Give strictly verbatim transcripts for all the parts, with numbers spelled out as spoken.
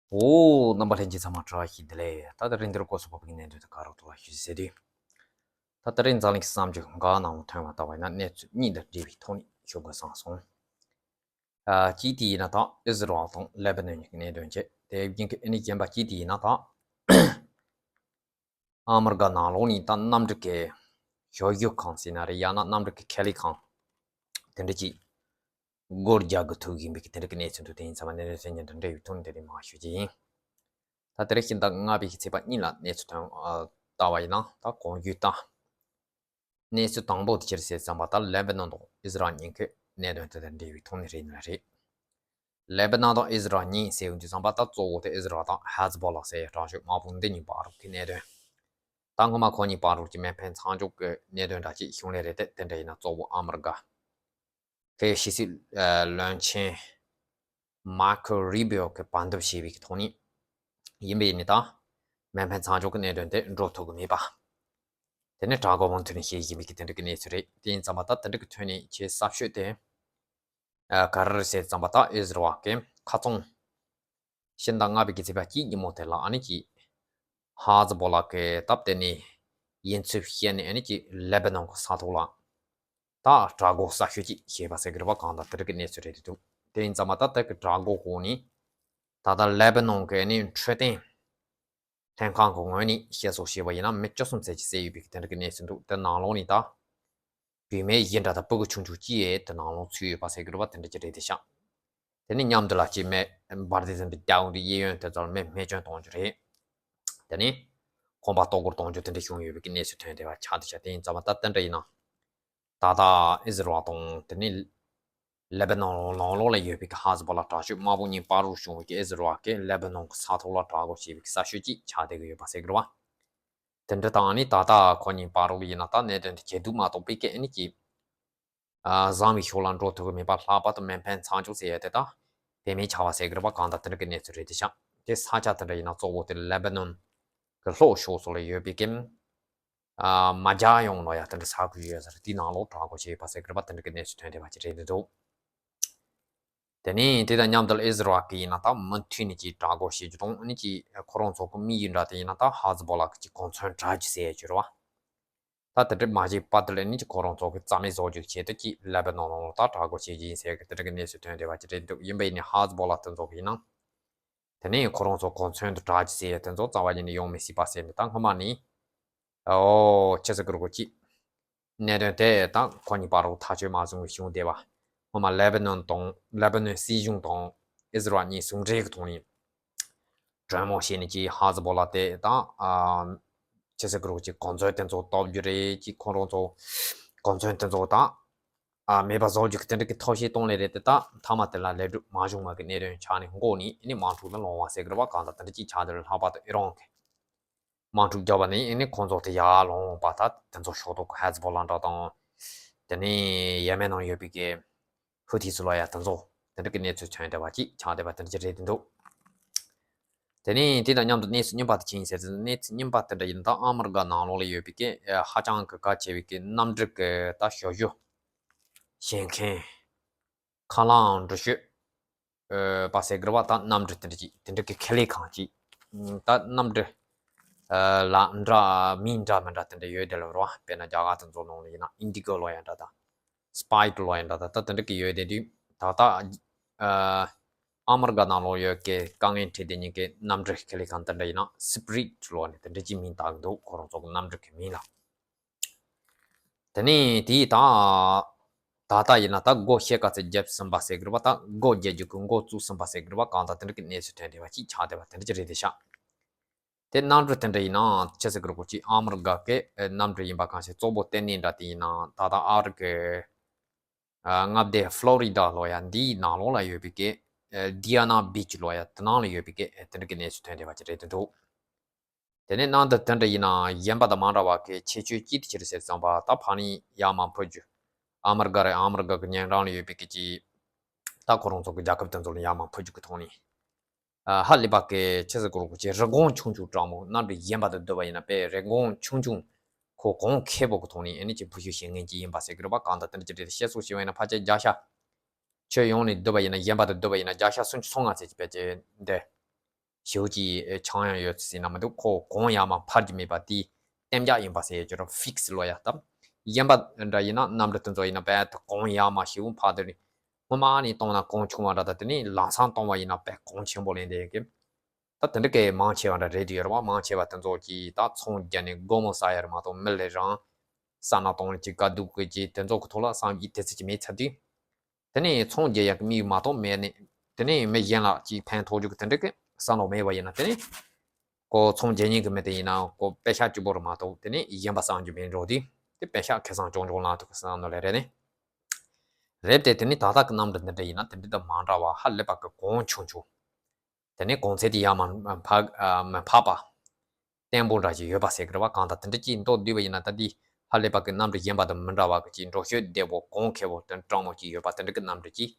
འོ། རྣམ་པ་ལྷན་རྒྱས་ཚང་མ་བཀྲ་ཤིས་བདེ་ལེགས། ད་ད་རིང་འདིར་སྐོར་སོགས་བབ་ཀྱི་གནད་དོན་དུ་ག་རོགས་ཐུག་པ་ཞུ་ཟེར་དུས། ད་ད་རིང་འཛམ་གླིང་གི་བསམ་བྱུང་འགའ་ནང་ཐོན་པ་ལྟ་བ་ཡིན་ན། གནས་ཚུལ་གཉིས་དང་འབྲེལ་བའི་ཐོག་ནས་ཞུ་དགོས་བསམ་སོང་། ཨ་གཅིག་དེ་ཡིན་ན་ད་ཨི་ཟི་རལ་དང་ལེ་པ་ནན་གྱི་གནད་དོན་བྱས། དེ་བཞིན་གྱི་ཨ་ནི་གཞན་པ་གཅིག་དེ་ཡིན་ན་ད་ཨ་མི་རི་ཀ་ནང་ལོགས་ནས་ད་གནམ་གྲུ་གི་ཞོ་ཡུ་ཁང་ཟེར་ན་རེད། ཡང་ན་གནམ་གྲུ་གི་ཁེ་ལས་ཁང་དེ་འདྲ་ཅིག་སྒོ་རྒྱག་དགོས་ཐུག་ཡིན་པའི་གི་དེ་འདྲ་གི་གནས་ཚུལ་འདུག་དེ་ཡིན་ཙང་མ་གནད་དོན་དེ་གཉིས་དང་འབྲེལ་བའི་ཐོག་ནས་དེ་རིང་མར་ཞུ་རྒྱུ་ཡིན། ད་དེ་རིང་ཕྱི་ཟླ་ལྔ་པའི་གི་ཚེས་པ་གཉིས་ལ་གནས་ཚུལ་ཐོན། ཨ་ལྟ་བ་ཡིན་ན་ད་གོང་ཞུས་ལྟར། གནས་ཚུལ་དང་པོ་དེ་ཅི་རེད་ཟེར་ཙམ་པ་ད་ལེ་པ་ནན་དང་ཨི་ཟི་རལ་གཉིས་ཀྱི་གནད་དོན་དེ་དང་འབྲེལ་བའི་ཐོག་ནས་རེད་ན་རེད། ལེ་པ་ནན་དང་ཨི་ཟི་རལ་གཉིས་ཟེར་ཡོང་དུས་ཙམ་པ་ད་གཙོ་བོ་དེ་ཨི་ཟི་རལ་དང་ཧེ་ཛི་བྷོ་ལ་ཟེར་ཡའི་དྲག་སྤྱོད་དམག་དཔུང་འདི་གཉིས་བར་གྱི་གནད་དོན། ད་སྔོན་མ་ཁོ་གཉིས་བར་གྱི་མེ་འཕེན་མཚམས་འཇོག་གི་གནད་དོན་འདྲ་ཅིག་བྱུང་ལེ་རེད་དེ། དེ་འདྲ་ཡིན་ན་གཙོ་བོ་ཨ་མི་རི་ཀ་གི་ཕྱི་སྲིད་ཨ་བློན་ཆེན་མར་ཁོ་རུ་བྷི་ཡོ་གིས་བར་འདུམ་བྱས་པའི་གི་ཐོག་ནས་ཡིན་པས་ནི་ད་མེ་འཕེན་མཚམས་འཇོག་གི་གནད་དོན་དེ་འགྲོ་ཐུབ་ཀྱི་མེད་པ། དེ་ནི་དྲག་རྒོལ་དབང་མཐུན་ནས་བྱས་ཡིན་པའི་གི་དེ་འདྲ་གི་གནས་ཚུལ་རེད། དེ་ཡིན་ཙམ་པ་ད་དེ་འདྲ་གི་ཐོག་ནས་ཆེས་གསར་ཤོས་དེ་ཨ་ག་རེ་རེད་ཟེར་ཙམ་པ་ད་ཨི་ཟི་རལ་གྱིས་ཁ་རྩང་ཕྱི་ཟླ་ལྔ་པའི་གི་ཚེས་པ་གཅིག་ཉིན་མོ་དེ་ལ་ཨ་ནི་ཀྱི་ཧེ་ཛི་བྷོ་ལ་གི་སྟབས་བདེ་ནས་ཡིན་ཚུལ་བཤད་ནས་ཨ་ནི་ཀྱི་ལེ་པ་ནན་གི་ས་ཐོག་ལ་ད་དྲག་རྒོལ་གསར་ཤོས་ཅིག་བྱས་པ་ཟེར་གི་རེད་པ། གང་ལྟར་དེ་འདྲ་གི་གནས་ཚུལ་རེད་འདུག་དེ་ཡིན་ཙམ་པ་ད་དེ་གི་དྲག་རྒོལ་འོག་ནས་ད་ལྟ་ལེ་པ་ནན་གི་ཨ་ནི་འཕྲོད་བསྟེན་ལྷན་ཁང་གི་ངོས་ནས་བཤད་སྲོལ་བྱས་པ་ཡིན་ན་མི་བཅུ་གསུམ་ཙམ་ཅིག་བསད་ཡོད་པའི་གི་དེ་འདྲ་གི་གནས་ཚུལ་འདུག་དེ་ནང་ལོགས་ནས་ད་བུད་མེད་གཞན་འདྲ་དང་ཕྲུ་གུ་ཆུང་ཆུང་གཅིག་ཡང་དེ་ནང་ལོགས་ཚུད་ཡོད་པ་ཟེར་གི་རེད་པ། དེ་འདྲ་ཅིག་རེད་དེ་ཤག་དེ་ནས་མཉམ་དུ་ལ་སྐྱེས་མེད་འབར་མདེལ་ཟིན་པའི་རྒྱ་གུང་གི་གཡས་གཡོན་དེ་ཚོར་མི་རྨས་སྐྱོན་གཏོང་རྒྱུ་རེད། དེ་ནས་ཁང་པ་གཏོར་རྒོལ་གཏོང་རྒྱུ་དེ་འདྲ་བྱུང་ཡོད་པའི་གི་གནས་ཚུལ་ཐོན་བསྡད་པ་ཆགས་བསྡད་ཤག་དེ་ཡིན་ཙམ་པ་ད་དེ་འདྲ་ཡིན་ན། ད་ལྟ་ཨི་ཟི་རལ་དང་དེ་ནས་ལེ་པ་ནན་ནང་ལོགས་ལ་ཡོད་པའི་གི་ཧེ་ཛི་བྷོ་ལ་དྲག་སྤྱོད་དམག་དཔུང་གཉིས་བར་དུ་བྱུང་བའི་གི་ཨི་ཟི་རལ་གྱིས་ལེ་པ་ནན་གི་ས་ཐོག་ལ་དྲག་རྒོལ་བྱས་པའི་གི་གསར་ཤོས་ཅིག་ཆགས་བསྡད་གི་ཡོད་པ་ཟེར་གི་རེད་པ། དེ་འདྲ་དང་ནི་ད་ལྟ་ཁོ་གཉིས་བར་དུ་ཡིན་ན་ད་གནད་དོན་དེ་ཇེ་སྡུག་མ་གཏོགས་པའི་གི་ཨ་ནི་ཀྱི་ཨ་བཟང་བའི་ཕྱོགས་ལ་འགྲོ་ཐུབ་ཀྱི་མེད་པ། ལྷག་པར་དུ་མེ་འཕེན་མཚམས་འཇོག་ཟེར་ཡ་དེ་དག་བེད་མེད་ཆགས་པ་ཟེར་གི་རེད་པ། གང་ལྟར་དེ་འདྲ་གི་གནས་ཚུལ་རེད་དེ་ཤག་དེ་ས་ཆ་དེ་འདྲ་ཡིན་ན་གཙོ་བོ་དེ་ལེ་པ་ནན་གི་ལྷོ་ཕྱོགས་སུ་ལ་ཡོད་པའི་གི་ཨ་མ་ཇ་ཡོང་ལོ་ཡ་དེ་འདྲ་ས་ཁུལ་ཡོད་ས་རེད། དེའི་ནང་ལོགས་དྲག་རྒོལ་བྱས་ཡོད་པ་ཟེར་གི་རེད་པ། དེ་འདྲ་གི་གནས་ཚུལ་ཐོན་བསྡད་པ་ཅིག་རེད་འདུག་དེ་ནས་དེ་དང་མཉམ་དུ་ཨི་ཟི་རལ་གྱིས་ཡིན་ན་ད་མུ་མཐུད་ནས་ཀྱི་དྲག་རྒོལ་བྱེད་རྒྱུ་དང་ཨ་ནི་ཀྱི་ཁོ་རང་ཚོ་གི་དམིགས་ཡུལ་འདྲ་དེ་ཡིན་ན་ད་ཧེ་ཛི་བྷོ་ལ་གི་ཀྱི་གོ་མཚོན་དྲག་རྒྱུ་ཟེར་ཡ་ཅིག་རེད་པ། ད་དེ་འདྲ་མ་བྱས་པར་དེ་ལ་ནི་ཁོ་རང་ཚོ་གི་རྩ་མེད་བཟོ་རྒྱུའི་ཆེད་དུ་ཀྱི་ལེ་པ་ནན་ནང་ལ་ད་དྲག་རྒོལ་བྱེད་རྒྱུ་ཡིན་ཟེར་གི་དེ་འདྲ་གི་གནས་ཚུལ་ཐོན་བསྡད་པ་ཅིག་རེད་འདུག་ཡིན་པ་ཡིན་ནའི་ཧེ་ཛི་བྷོ་ལ་དེ་ཚོ་གི་ཡིན་ན། དེ་ནས་ཁོ་རང་ཚོ་གོ་མཚོན་དུ་དྲག་རྒྱུ་ཟེར་ཡ་དེ་ཚོ་རྩ་བ་ཉིད་ནས་ཡོང་མི་སྲིད་པ་ཟེར་ནས་ད་སྔོན་མ་ནས་ཨོ་ཅི་ཟེར་གི་རེད་གོ་ཅི། གནད་དོན་དེ་ད་ཁོ་གཉིས་བར་དུ་ཐག་གཅོད་མ་བྱུང་བའི་གཞུང་དེ་བ། སྔོན་མ་ལེ་པ་ནན་དང་ལེ་པ་ནན་སྲིད་གཞུང་དང་ཨི་ཟི་རལ་གཉིས་ཟུང་འབྲེལ་གྱི་ཐོག་ནས་གྲོས་མོལ་བྱས་ནས་ཀྱི་ཧེ་ཛི་བྷོ་ལ་དེ་དང་ཨ་ཅི་ཟེར་གི་རེད་ཀྱི་གོ་མཚོན་དེ་ཚོ་གཏོར་རྒྱུ་རེད། ཀྱི་ཁོ་རང་ཚོ་གོ་མཚོན་དེ་ཚོ་དང་ཨ་མེད་པ་བཟོ་རྒྱུ་གི་དེ་འདྲ་གི་ཐབས་ཤེས་གཏོང་ལེ་རེད་དེ། ད་མཐའ་མ་དེ་ལ་ལེགས་གྲུབ་མ་བྱུང་བ་གི་གནད་དོན་ཆགས་ནས་འགོ་ནས་ཨ་ནི་དམག་འཁྲུག་ལ་ལངས་པ་ཟེར་གི་རེད་པ། གང་ལྟར་དེ་འདྲ་ཅིག་ཆགས་དེ་ལ་ལྷག་པར་དུ་ཨི་རན་གི་དམག་འཁྲུག་བརྒྱབ་པ་ནི་ཨ་ནི་ཁོང་ཚོ་དེ་ཡར་ལོང་པ་ད་དེ་ཚོ་ཕྱོགས་གཏོགས་ཧེ་ཛི་བྷོ་ལ་འདྲ་དང་། དེ་ནས་ཡེ་མེན་ནང་ཡོད་པའི་གི་ཧུ་ཐི་ཚོ་ལ་ཡ་དེ་ཚོ་དེ་འདྲ་གི་གནས་ཚུལ་ཐོན་བསྡད་པ་ཅིག་ཆགས་བསྡད་པ་དེ་འདྲ་ཅིག་རེད་འདུག་དེ་ནས་དེ་དང་མཉམ་དུ་གནས་ཚུལ་རྙིང་པ་དེ་ཅི་ཡིན་ཟེར་ན། གནས་ཚུལ་རྙིང་པ་དེ་འདྲ་ཡིན་ད་ཨ་མི་རི་ཀ་ནང་ལོགས་ལ་ཡོད་པའི་གི་ཧ་ཅང་གི་གལ་ཆེ་བའི་གི་གནམ་གྲུ་གི་ད་ཞོ་ཞོ་བཞེངས་མཁན་ཁ་ལག་འགྲུལ་བཞུད་པ་ཟེར་གི་རེད་པ། ད་གནམ་གྲུ་དེ་འདྲ་ཅིག་དེ་འདྲ་གི་ཁེ་ལས་ཁང་ཅིག་ད་གནམ་གྲུ་ལ་འདྲ་མིན་འདྲ་མི་འདྲ་དེ་འདྲ་ཡོད་དེ་ལ་རེད་པ། དཔེར་ན་རྒྱ་གར་དེ་ཚོ་ནང་ལ་ཡིན་ན་ཨིན་ཌི་གོ་ལོ་ཡ་འདྲ་དང་སི་པའི་རེཊ་ལོ་ཡ་འདྲ་དང་ད་དེ་འདྲ་གི་ཡོད་དེ་དུས་ད་ལྟ་ཨ་མི་རི་ཀ་ནང་ལོགས་ཡོད་གི་དཀའ་ངལ་འཕྲད་དེ་ཉིན་གི་གནམ་གྲུ་ཁེ་ལས་ཁང་དེ་འདྲ་ཡིན་ན་སི་པི་རིཊ་ལོ་ནས་དེ་འདྲ་ཅིག་མིང་བཏགས་འདུག་ཁོ་རང་ཚོ་གི་གནམ་གྲུ་གི་མིང་ལ། དེ་ནས་དེའི་ད་ད་ལྟ་ཡིན་ན་ད་སྒོ་ཕྱེད་ཀ་ཙམ་བརྒྱབ་ཟིན་པ་ཟེར་གི་རེད་པ། ད་སྒོ་རྒྱག་རྒྱུ་གི་འགོ་བཙུགས་ཟིན་པ་ཟེར་གི་རེད་པ། གང་ལྟར་དེ་འདྲ་གི་གནས་ཚུལ་ཐོན་བསྡད་པ་ཅིག་ཆགས་བསྡད་པ་དེ་འདྲ་ཅིག་རེད་དེ་ཤག་དེ་གནམ་གྲུ་དེ་འདྲ་ཡིན་ན་ཅི་ཟེར་གི་རེད་གོ་ཅི། ཨ་མི་རི་ཀ་གི་གནམ་གྲུ་ཡིན་པ་གང་ཞིག་གཙོ་བོ་ལྟེ་གནས་འདྲ་དེ་ཡིན་ན་ད་ལྟ་ཨ་རི་གི་མངའ་སྡེ་ཕློ་རི་ཌ་ལོ་ཡ་འདིའི་ནང་ལོགས་ལ་ཡོད་པའི་གི་ཌི་ཡ་ན་བྷིཆ་ལོ་ཡ་དེ་ནང་ལ་ཡོད་པའི་གི་དེ་འདྲ་གི་གནས་ཚུལ་ཐོན་བསྡད་པ་ཅིག་རེད་དེ་འདུག་དེ་ནས་གནམ་གྲུ་དེ་འདྲ་ཡིན་ན་གཞན་པ་དང་མ་འདྲ་བ་གི་ཁྱད་ཆོས་ཅི་དེ་ཅི་རེད་ཟེར་ཙམ་པ་ད་ཕར་ནས་ཡར་མར་འཕུར་རྒྱུ། ཨ་མི་རི་ཀ་རེད། ཨ་མི་རི་ཀ་གི་ཉེ་འགྲམ་ལ་ཡོད་པའི་གི་ཅི་ད་ཁོ་རང་ཚོ་གི་རྒྱལ་ཁབ་དེ་ཚོ་ལ་ཡར་མར་འཕུར་རྒྱུ་གི་ཐོག་ནས་ཨ་ཧ་ལས་པ་གི་ཅི་ཟེར་གི་རེད་གོ་ཅི། རི་སྒང་ཆུང་ཆུང་འདྲ་མོ་གནམ་གྲུ་གཞན་པ་དང་བསྡུར་བ་ཡིན་ན་དཔེ་རི་སྒང་ཆུང་ཆུང་ཁོ་གོང་ཁེ་པོ་གི་ཐོག་ནས་ཨ་ནི་ཅིག་འཕུར་ཞིག་བྱེད་མཁན་ཅིག་ཡིན་པ་ཟེར་གི་རེད་པ། གང་ལྟར་དེ་འདྲ་ཅིག་རེད། བཤད་སྲོལ་བྱས་པ་ཡིན་ན་ཕལ་ཆེར་བརྒྱ་ཆ་ཁྱོན་ཡོངས་ནས་བསྡུར་བ་ཡིན་ན་གཞན་པ་དང་བསྡུར་བ་ཡིན་ན་བརྒྱ་ཆ་སུམ་ཅུ་སོ་ལྔ་ཙམ་ཅིག་ཕལ་ཆེར་འདི་ བྱིའུ་ཅིག་ཆང་ཡང་ཡོད་ཟེར་ན་མི་འདུག་ཁོ་གོང་ཡར་མར་འཕར་གྱི་མེད་པ་དེ་གཏན་འཇགས་ཡིན་པ་ཟེར་ཡོད་ཀྱི་རེད། ཕིག་སི་ལོ་ཡ་ད། གཞན་པ་འདྲ་ཡིན་ན་གནམ་གྲུ་དེ་ཚོ་ཡིན་ན་རྦད་དེ་གོང་ཡར་མར་བྱིའུ་འཕར་དེ་ནི་སྔོན་མ་ནས་གཏོང་ན་གོང་ཆུང་བ་འདྲ། ད་དེ་ནི་ལམ་སང་གཏོང་བ་ཡིན་ན་རྦད་གོང་ཆེན་པོ་ལེན་བསྡད་ཡོད་ཀི། ད་དེ་འདྲ་གི་མང་ཆེ་བ་འདྲ་རེད་དེ་ཡོད་རེད་བ། མང་ཆེ་བ་དེ་ཚོ་གིས་ད་ཚོང་བརྒྱབ་ནས་སྒོར་མོ་ཟ་ཡ་རེད་མ་གཏོགས་མི་ལ་རང་ས་ན་གཏོང་ནས་ཅིག་དཀའ་སྡུག་གི་ཅིག་དེ་ཚོ་གི་ཐོག་ལ་བསམ་གྱི་དེ་ཚོ་ཅིག་མེད་ཚར་དུས། དེ་ནས་ཚོང་རྒྱག་ཡག་གི་མི་མ་གཏོགས་མེད་ནས། དེ་ནས་མི་གཞན་ལ་ཅིག་ཕན་ཐོགས་རྒྱུ་གི་དེ་འདྲ་གི་བསམ་བློ་མེད་པ་ཡིན་ན། དེ་ནས་ཁོ་ཚོང་རྒྱག་མཁན་གི་མི་དེ་ཡིན་ན་ཁོ་པེ་ཤག་གཅིག་པོ་རེད་མ་གཏོགས་དེ་ནས་གཞན་པ་བསམ་རྒྱུ་མེད་འགྲོ་དུས། དེ་པེ་ཤག་ཁེ་བཟང་ཅུང་ཅུང་ལངས་ཐུབ་གི་བསམ་བློ་ལས་རེད་ནས། རེད་དེ། དེ་ནས་ད་ལྟ་གི་གནམ་གྲུ་འདི་འདྲ་ཡིན་ན་དེ་འདྲ་དང་མ་འདྲ་བ་ཧ་ལས་པ་གི་གོང་ཆུང་ཆུང་། དེ་ནས་གོང་ཚད་དེ་ཡར་མར་འཕར་མི་འཕར་པ། བརྟན་པོ་འདྲ་ཞིག་ཡོད་པ་ཟེར་གི་རེད་བ། གང་ལྟར་དེ་འདྲ་ཅིག་མདོར་བསྡུས་པ་ཡིན་ན། ད་འདི་ཧ་ལས་པ་གི་གནམ་གྲུ་གཞན་པ་དང་མི་འདྲ་བ་གི་ཅིག་འགྲོ་ཤོས་བདེ་པོ་གོང་ཁེ་པོ་དང་སྤྲང་མོ་ཅིག་ཡོད་པ་དེ་འདྲ་གི་གནམ་གྲུ་ཅིག་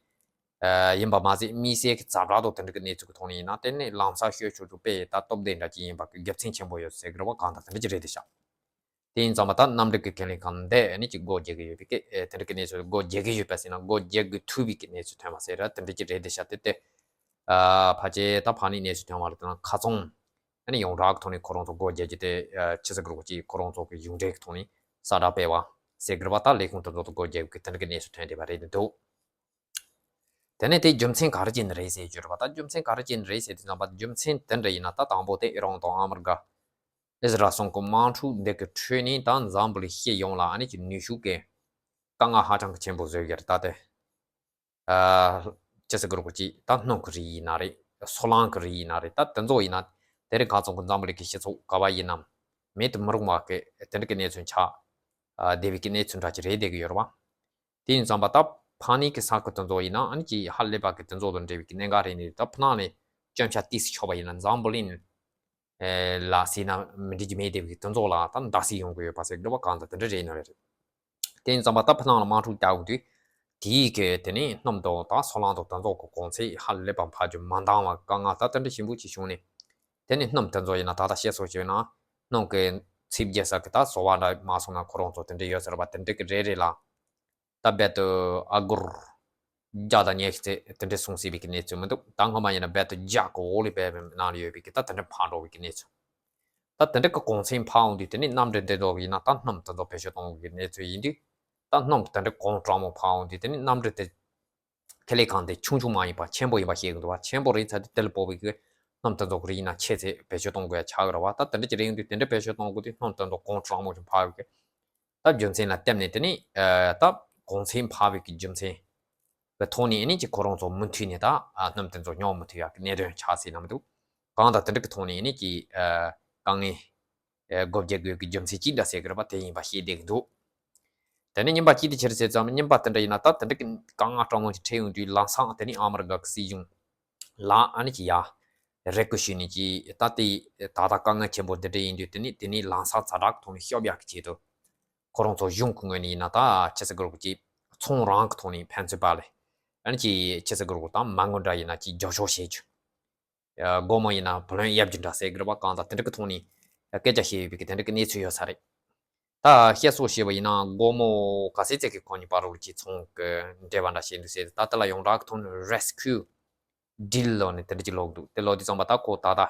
ཡིན་པ་མ་ཟད། དམིགས་བསལ་གི་ཛ་དྲག་ཏུ་དེ་འདྲ་གི་གནས་ཚུལ་གི་ཐོག་ནས་ཡིན་ན། དེ་ནས་ལམ་སང་ཤོད་ཆོག་ཆོག་དཔེ་ད་སྟོབས་ལྡན་འདྲ་ཅིག་ཡིན་པ་གི་རྒྱུ་མཚན་ཆེན་པོ་ཡོད་ཟེར་གི་རེད་བ། གང་ལྟར་དེ་འདྲ་ཅིག་རེད་དེ་ཤག་དེ་ཡིན་ཙང་མ་ད་གནམ་གྲུ་གི་ཁེ་ལས་ཁང་འདི་ནི་ཅིག་སྒོ་རྒྱག་གི་ཡོད་པའི་སྐད། ཨེ། དེ་འདྲ་གི་གནས་ཚུལ། སྒོ་རྒྱག་གི་ཡོད་པ་ཟེར་ན་སྒོ་རྒྱག་གི་ཐུབ་པའི་གི་གནས་ཚུལ་ཐོན་པ་ཟེར་ར། དེ་འདྲ་ཅིག་རེད་དེ་ཤག་དེ་དེ། ཨ། ཕལ་ཆེར་ད་ཕ་ནི་གནས་ཚུལ་ཐོན་པ་རེད་དེ་ན་ཁ་ཚོང་ཨ་ནི་ཡོངས་གྲགས་ཀྱི་ཐོག་ནས་ཁོ་རང་ཚོ་སྒོ་རྒྱག་རྒྱུ་དེ། ཨ། ཆི་ཟེར་གི་རེད་གོ་ཅིག་ཁོ་རང་ཚོ་གི་གཞུང་འབྲེལ་གི་ཐོག་ནས་གསལ་བསྒྲགས་སྤེལ་བ་ཟེར་གི་རེད་བ། ད་ལས་ཁུངས་དེ་ཚོ་དང་སྒོ་རྒྱག་གི་དེ་འདྲ་གི་གནས་ཚུལ་ཐོན་བསྡད་པ་རེད་འདུག་དེ་ནས་དེ་རྒྱུ་མཚན་ག་རེ་བྱས་ནས་རེད་ཟེར་གྱི་རེད་བ། ད་རྒྱུ་མཚན་ག་རེ་བྱས་ནས་རེད་ཟེར་དུས་ཙམ་པ། རྒྱུ་མཚན་དེ་འདྲ་ཡིན་ན། ད་དང་པོ་དེ་ཨི་རན་དང་ཨ་མི་རི་ཀ་ཨི་ཟི་རལ་གསུམ་གི་དམག་འཁྲུག་འདི་གི་ཁྲོད་ནས་ད་འཛམ་བུ་གླིང་སྤྱི་ཡོངས་ལ་ཨ་ནི་ཅིག་ནུས་ཤུགས་ཀྱི་དཀའ་ངལ་ཧ་ཅང་གི་ཆེན་པོ་བཟོས་ཡོད་རེད། ད་དེ། ཨ། ཅི་ཟེར་གི་རེད་གོ་ཅིག་ད་སྣུམ་གི་རིགས་ཡིན་ན་རེད། སོལ་རླངས་གི་རིགས་ཡིན་ན་རེད། ད་དེ་ཚོ་ཡིན་ན་དེ་རིང་ཁ་སང་གི་འཛམ་བུ་གླིང་གི་སྤྱི་ཚོགས་ག་བ་ཡིན་ནམ་མེད་དུ་མི་རུང་བ་གི་དེ་འདྲ་གི་གནས་ཚུལ་ཆགས། ཨ། བསྡད་པའི་གི་གནས་ཚུལ་འདྲ་ཅིག་རེད་བསྡད་གི་ཡོད་རེད་བ། དེ་ཡིན་ཙང་པ་ད་ཕ་ནི་གི་ས་ཁུལ་དེ་ཚོ་ཡིན་ན་ཨ་ནི་ཅིག་ཧ་ལས་པ་གི་དེ་ཚོ་དང་འབྲེལ་བའི་གི་གནད་འགག་རེད་ནི། ད་ཕ་ནང་ནས་སྐྱོན་ཆ་ཏོག་ཙམ་ཆགས་པ་ཡིན་ན་འཛམ་བུ་གླིང་ཨེ། ལ་ཟེར་ན་མི་འགྲིག་གི་མེད་བསྡད་པའི་གི་དེ་ཚོ་ལ་ད་འདག་སེ་ཡོང་གི་ཡོད་པ་ཟེར་གི་རེད་བ། གང་ལྟར་དེ་འདྲ་རེད་ནི་རེད། དེ་ཡིན་ཙང་པ་ད་ཕ་ནང་ལ་དམག་འཁྲུག་རྒྱག་དགོས་དུས། དེའི་གི་དེ་ནས་སྣུམ་དང་ད་སོལ་རླངས་དང་དེ་ཚོ་གི་གོང་ཚད་ཧ་ལས་པ་འཕར་རྒྱུ་མ་འདང་བ་དཀའ་ངལ་ད་དེ་འདྲ་ཞིམ་པོ་ཅིག་བྱུང་ནས། དེ་ནས་སྣུམ་དེ་ཚོ་ཡིན་ན་ད་ལྟ་བཤད་སོགས་བྱས་ན་སྣུམ་གི་ཚིག་རྒྱག་ས་གི་ད་བཟོ་བ་འདྲ་མ་སོང་ན་ཁོ་རང་ཚོ་དེ་འདྲ་ཡོད་ས་རེད་བ། དེ་འདྲ་གི་རེད་རེད་ལ། ད་རྦད་དེ་ཨ་སྒོར་བརྒྱ་དང་ཉི་ཤུ་ཙམ་དེ་འདྲ་སོང་སྲིད་པའི་གི་གནས་ཚུལ་མི་འདུག་ད་སྔོན་མ་ཡིན་ན་རྦད་དེ་བརྒྱ་གི་འོག་ལ་བསྡད་པའི་ནང་ལ་ཡོད་པའི་གི་ད་དེ་འདྲ་འཕར་འགྲོ་བའི་གི་གནས་ཚུལ། ད་དེ་འདྲ་གི་གོང་ཚད་འཕར་འོང་དུས་དེ་ནས་གནམ་གྲུ་དེ་ཚོ་ཡིན་ན་ད་སྣུམ་དེ་ཚོ་བེད་སྤྱོད་གཏོང་དགོས་གི་གནས་ཚུལ་ཡིན་དུས། ད་སྣུམ་དེ་འདྲ་གོང་དྲག་མོ་འཕར་འོང་དུས་དེ་ནས་གནམ་གྲུ་དེ་ཁེ་ལས་ཁང་དེ་ཆུང་ཆུང་མ་ཡིན་པ་ཆེན་པོ་ཡིན་པ་ཤེས་གི་འདུག་བ། ཆེན་པོ་རེད་ཚར་དུས་དེ་ལ་དཔག་པའི་གི་སྣུམ་དེ་ཚོ་གི་རིགས་ཡིན་ན་ཆེ་ཚད་བེད་སྤྱོད་གཏོང་དགོས་ཡ་ཆགས་གི་རེད་བ། ད་དེ་འདྲ་ཅིག་རེད་ཡོང་དུས་དེ་འདྲ་བེད་སྤྱོད་གཏོང་དགོས་དུས་སྣུམ་དེ་ཚོ་གོང་དྲག་མོ་ཞིག་འཕར་ཡོད་གི། ད་རྒྱུ་མཚན་ལ་བརྟེན་ནས་དེ་ནས་ཨ་ད་གོང་ཚད་འཕར་བའི་གི་རྒྱུ་མཚན་གི་ཐོག་ནས་ཨ་ནི་ཅིག་ཁོ་རང་ཚོ་མུ་མཐུད་ནས་ད་ཨ་སྣུམ་དེ་ཚོ་ཉོ་མི་ཐུབ་ཡག་གི་གནད་དོན་ཆགས་སྲིད་ན་མི་འདུག་གང་ལྟར་དེ་འདྲ་གི་ཐོག་ནས་ཨ་ནི་ཅིག་ཨ་དཀའ་ངལ་ཨ་སྒོ་རྒྱག་དགོས་གི་རྒྱུ་མཚན་གཅིག་འདྲ་ཟེར་གི་རེད་པ། དེ་ཡིན་པ་ཤེས་བསྡད་གི་འདུག་དེ་ནས་རྙིང་པ་གཅིག་དེ་ཆི་རེད་ཟེར་ཙང་། རྙིང་པ་དེ་འདྲ་ཡིན་ན་ད་དེ་འདྲ་གི་དཀའ་ངལ་སྤྲང་མོ་ཅིག་འཕྲད་ཡོང་དུས་ལམ་སང་དེ་ནས་ཨ་མི་རི་ཀ་གི་སྲིད་གཞུང་ལ་ཨ་ནི་ཅིག་ཡ་རེ་སྐུལ་ཞུས་ནས་ཅིག་ད་དེ་ད་ལྟ་དཀའ་ངལ་ཆེན་པོ་འདི་འདྲ་ཡིན་དུས་དེ་ནས་དེ་ནས་ལམ་སང་ཛ་དྲག་ཐོག་ནས་སྐྱོབ་ཡག་གི་ཆེད་དུ་ཁོ་རང་ཚོ་གཞུང་གི་ངོས་ནས་ཡིན་ན་ད་ཆི་ཟེར་གི་རེད་གོ་ཅིག་ཚོང་རང་གི་ཐོག་ནས་ཕན་ཚུན་བར་ལ་ཨ་ནི་ཅིག་ཆི་ཟེར་གི་རེད་གོ་ད་མ་དངུལ་འདྲ་ཡིན་ན་ཅིག་རྒྱབ་སྐྱོར་བྱེད་རྒྱུ། ཨ། སྒོར་མོ་ཡིན་ན་བུ་ལོན་གཡར་རྒྱུ་འདྲ་ཟེར་གི་རེད་པ། གང་ལྟར་དེ་འདྲ་གི་ཐོག་ནས་སྐད་ཆ་བཤད་ཡོད་པའི་གི་དེ་འདྲ་གི་གནས་ཚུལ་ཡོད་ས་རེད། ད་བཤད་སྲོལ་བཤད་པ་ཡིན་ན་སྒོར་མོ་ག་ཚད་ཙམ་གི་ཁོ་གཉིས་བར་ལ་ཅིག་ཚོང་གི་འབྲེལ་བ་འདྲ་བྱས་འདུག་ཟེར། ད་དེ་ལ་ཡོངས་གྲགས་ཀྱི་ཐོག་ནས་rescue deal ལབ་ནས་དེ་འདྲ་ཅིག་ལབ་འདུག་དེ་ལབ་དུས་ཙམ་པ་ད་ཁོ་ད་ལྟ་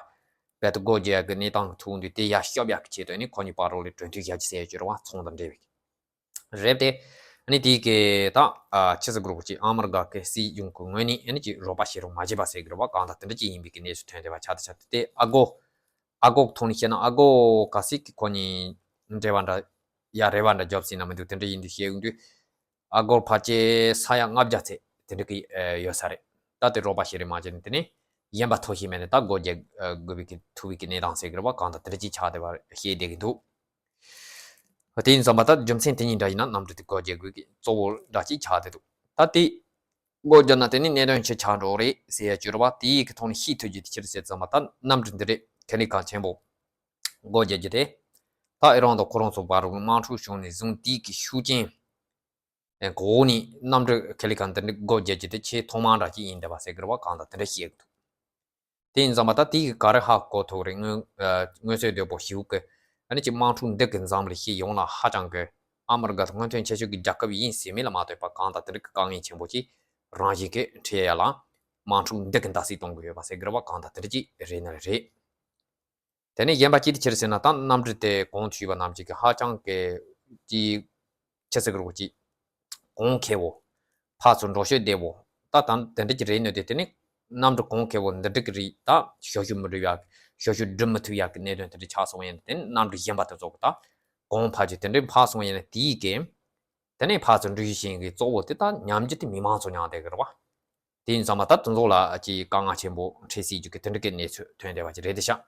རྦད་དེ་སྒོ་རྒྱག་གི་གནས་སྟངས་ཐུག་འདུག་དེ་ཡར་སྐྱོབ་ཡག་གི་ཆེད་དུ་ནི་ཁོ་གཉིས་བར་ལ་གྲོས་མཐུན་བཞག་རྒྱུ་ཟེར་ཡོད་ཀྱི་རེད་པ། ཚོང་དང་འབྲེལ་བའི། རེད་དེ། ཨ་ནི་དེའི་གི་ད་ཨ་ཆི་ཟེར་གི་རེད་གོ་ཅིག་ཨ་མི་རི་ཀ་གི་སྲིད་གཞུང་གི་ངོས་ནས་ཨ་ནི་ཅིག་རོགས་པ་བྱེད་རོགས་མ་བྱེད་པ་ཟེར་གི་རེད་པ། གང་ལྟར་དེ་འདྲ་ཅིག་ཡིན་པའི་གི་གནས་ཚུལ་ཐོན་བསྡད་པ་ཆགས་བསྡད་ཆགས་བསྡད་དེ། ཨ་སྒོར་ཨ་སྒོར་གི་ཐོག་ནས་བཤད་ན་ཨ་སྒོར་ག་ཚད་ཀྱི་ཁོ་གཉིས་འབྲེལ་བ་འདྲ་ཡ་རེ་བ་འདྲ་རྒྱབ་ཟིན་ན་མི་འདུག་དེ་འདྲ་ཡིན་དུས་བཤད་ཡོང་དུས་ཨ་སྒོར་ཕལ་ཆེར་ས་ཡ་ལྔ་བརྒྱ་ཚད་དེ་འདྲ་གི་ཡོད་ས་རེད། ད་དེ་རོགས་པ་བྱེད་རེ་མ་བྱེད་ནས་དེ་ནས་གཞན་པ་ཐོབ་ཤེས་མེད་ནས་ད་སྒོ་རྒྱག་དགོས་པའི་གི་ཐུག་པའི་གི་གནས་སྟངས་ཟེར་གི་རེད་པ། གང་ལྟར་དེ་འདྲ་ཅིག་ཆགས་བསྡད་པ་བཤད་བསྡད་གི་འདུག་དེ་ཡིན་ཙང་མ་ད་རྒྱུ་མཚན་དེ་གཉིས་འདྲ་ཡིན་ན་གནམ་གྲུ་དེ་སྒོ་རྒྱག་དགོས་ཀྱི་གཙོ་བོ་འདྲ་ཅིག་ཆགས་བསྡད་འདུག་ད་དེ་སྒོ་རྒྱག་ན་དེ་ནི་གནད་དོན་ཆེ་ཆགས་འགྲོ་རེད་ཟེར་ཡ་ཅིག་ཡོད་རེད་བ། དེ་ཡི་གི་ཐོག་ནས་ཤེས་ཐུབ་རྒྱུ་དེ་ཅི་རེད་ཟེར་ཙང་མ་ད་གནམ་གྲུ་འདི་རེད། ཁེ་ལས་ཁང་ཆེན་པོ་སྒོ་རྒྱག་རྒྱུ་དེ། ད་ཨི་རན་དང་ཁོ་རང་ཚོ་བར་དམག་འཁྲུག་བྱུང་ནས་བཟུང་དེའི་གི་ཤུགས་རྐྱེན་འོག་ནས་གནམ་གྲུ་ཁེ་ལས་ཁང་འདི་འདྲ་སྒོ་རྒྱག་རྒྱུ་དེ་ཆེས་ཐོག་མ་འདྲ་ཅིག་ཡིན་བསྡད་པ་ཟེར་གི་རེད་བ། གང་ལྟར་དེ་འདྲ་བཤད་གི་འདུག་དེ་ཡིན་ཙང་མ་ད་དེ་གི་ག་རེ་ཧ་གོ་ཐུབ་རེད། མངོན་ཨ་མངོན་གསལ་དོད་པོ་ཞིག་གི་ཨ་ནི་ཅིག་དམག་འཁྲུག་འདི་གི་འཛམ་གླིང་སྤྱི་ཡོངས་ལ་ཧ་ཅང་གི་ཨ་མི་རི་ཀ་དང་སྔོན་ཐོན་ཆེ་ཤོས་ཀྱི་རྒྱལ་ཁབ་ཡིན་ཟེར་མིན་ལ་མ་ལྟོས་པ་གང་ལྟར་དེ་འདྲ་གི་དཀའ་ངལ་ཆེན་པོ་ཅིག་རང་བཞིན་གྱིས་འཕྲད་ཡ་ལ་ དམག་འཁྲུག་འདི་གི་འདའ་སྲིད་གཏོང་གི་ཡོད་པ་ཟེར་གི་རེད་བ། གང་ལྟར་དེ་འདྲ་ཅིག་རེད་ན་རེད། དེ་ནས་གཞན་པ་ཅི་སྟེ་ཕྱིར་ཟེར་ན། ད་གནམ་གྲུ་དེ་གོང་དུ་ཞུས་པ་རྣམས་ཀྱི་གི་ཧ་ཅང་གི་ཅིག་ཆི་ཟེར་གི་རེད་བ། ཅིག་གོང་ཁེ་བོ། ཕར་ཚུར་འགྲོ་ཤེས་བདེ་བོ། ད་ད་དེ་འདྲ་ཅིག་རེད་ནོ་དེ། དེ་ནས་གནམ་གྲུ་གོང་ཁེ་བོ་འདི་འགྲིག་གི་རེད། ད་ཞབས་ཞུ་མི་འགྲུབ་ཡག་ཞབས་ཞུ་སྒྲུབ་མི་ཐུབ་ཡག་གི་གནད་དོན་དེ་འདྲ་ཆགས་སོང་ཡིན་ན། དེ་ནས་གནམ་གྲུ་གཞན་པ་དེ་ཚོ་གི་ད་གོང་ཕར་ཅིག་དེ་འདྲ་ཕར་སོང་ཡིན་ན། དེའི་གི་དེ་ནས་ཕར་ཚུར་འགྲུལ་བཞུད་བྱེད་མཁན་གྱི་གཙོ་བོ་དེ་ད་ཉམས་རྒྱུ་དེ་མི་མང་ཚོ་ཉམས་བསྡད་ཀྱི་རེད་བ། དེ་ཡིན་ཙང་མ་ད་དེ་ཚོ་ལ་ཅིག་དཀའ་ངལ་ཆེན་པོ་འཕྲད་སྲིད་རྒྱུ་གི་དེ་འདྲ་གི་གནས་ཚུལ་ཐོན་བསྡད་པ་ཅིག་རེད་དེ་ཤག་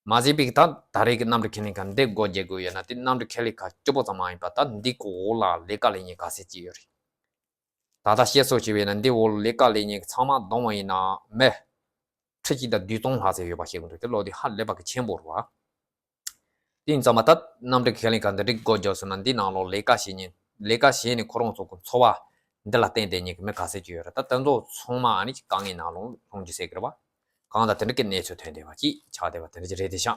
མ་ཟད་པའི་ད་ད་རེས་ཀྱི་གནམ་གྲུ་ཁས་ལེན་ཁང་འདི་སྒོ་རྒྱག་དགོས་ཡོད་ན། དེ་གནམ་གྲུ་ཁས་ལེན་ཁང་གཅིག་པོ་ཙམ་མ་ཡིན་པ། ད་འདི་གི་འོག་ལ་ལས་ཀ་ལས་མཁན་ག་ཚད་ཅིག་ཡོད་རེད། ད་ལྟ་བཤད་སྲོལ་བྱས་པ་ཡིན་ན། འདི་འོག་ལས་ཀ་ལས་མཁན་གྱི་ཚང་མ་བསྡོམས་པ་ཡིན་ན་མི་ཁྲི་གཅིག་དང་བདུན་སྟོང་ལྷག་ཙམ་ཡོད་པ་བཤད་གི་འདུག་དེ་ལོ་དེ་ཧ་ལས་པ་གི་ཆེན་པོ་རེད་བ། དེ་ཡིན་ཙང་མ་ད་གནམ་གྲུ་ཁས་ལེན་ཁང་འདི་འདྲའི་སྒོ་རྒྱག་སོང་ན། འདི་ནང་ལོགས་ལས་ཀ་བྱེད་མཁན། ལས་ཀ་བྱས་ནས་ཁོ་རང་ཚོ་གི་འཚོ་བ་འདི་ལ་བརྟེན་བསྡད་མཁན་གྱི་མི་ག་ཚད་ཅིག་ཡོད་རེད། ད་དེ་ཚོ་ཚང་མ་ཨ་ནི་ཅིག་དཀའ་ངལ་ནང་ལོགས་ལྷུང་རྒྱུ་ཟེར་གི་རེད་བ། གང་ལྟར་དེ་འདྲ་གི་གནས་ཚུལ་ཐོན་བསྡད་པ་ཅིག་ཆགས་བསྡད་པ་དེ་འདྲ་ཅིག་རེད་དེ་ཤག་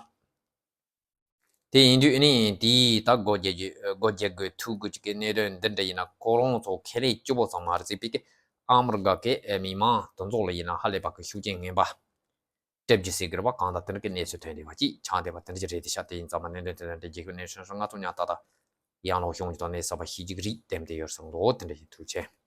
དེ་ཡིན་དུས་ཨ་ནི་དེའི་ད་སྒོ་རྒྱག་རྒྱུ་སྒོ་རྒྱག་དགོས་ཐུག་དགོས་ཀྱི་གནད་དོན་འདི་འདྲ་ཡིན་ན། ཁོ་རང་ཚོ་ཁས་ལེན་གཅིག་པོ་ཙམ་མ་རེད་ཟེར་བའི་གི་ཨ་མི་རི་ཀ་གི་མི་མང་དེ་ཚོ་ལ་ཡིན་ན་ཧ་ལས་པ་གི་ཤུགས་རྐྱེན་ངན་པ་སྤྲད་རྒྱུ་ཟེར་གི་རེད་བ། གང་ལྟར་དེ་འདྲ་གི་གནས་ཚུལ་ཐོན་བསྡད་པ་ཅིག་ཆགས་བསྡད་པ་དེ་འདྲ་ཅིག་རེད་དེ་ཤག་དེ་ཡིན་ཙང་མ་གནད་དོན་དེ་འདྲ་རྒྱལ་ཁབ་གནས་ཚུལ་ང་ཚོ་ཉག་ཏག་ཏག་ཡང་ལོག་ཤོང་གི་ཐོག་ནས་གསར་པ་ཤེས་ཀྱི་རེད་དེ་འདྲ་ཡོད་བསམ་འདུག་དེ་འདྲ་ཡིན། ཐུགས་རྗེ་ཆེ།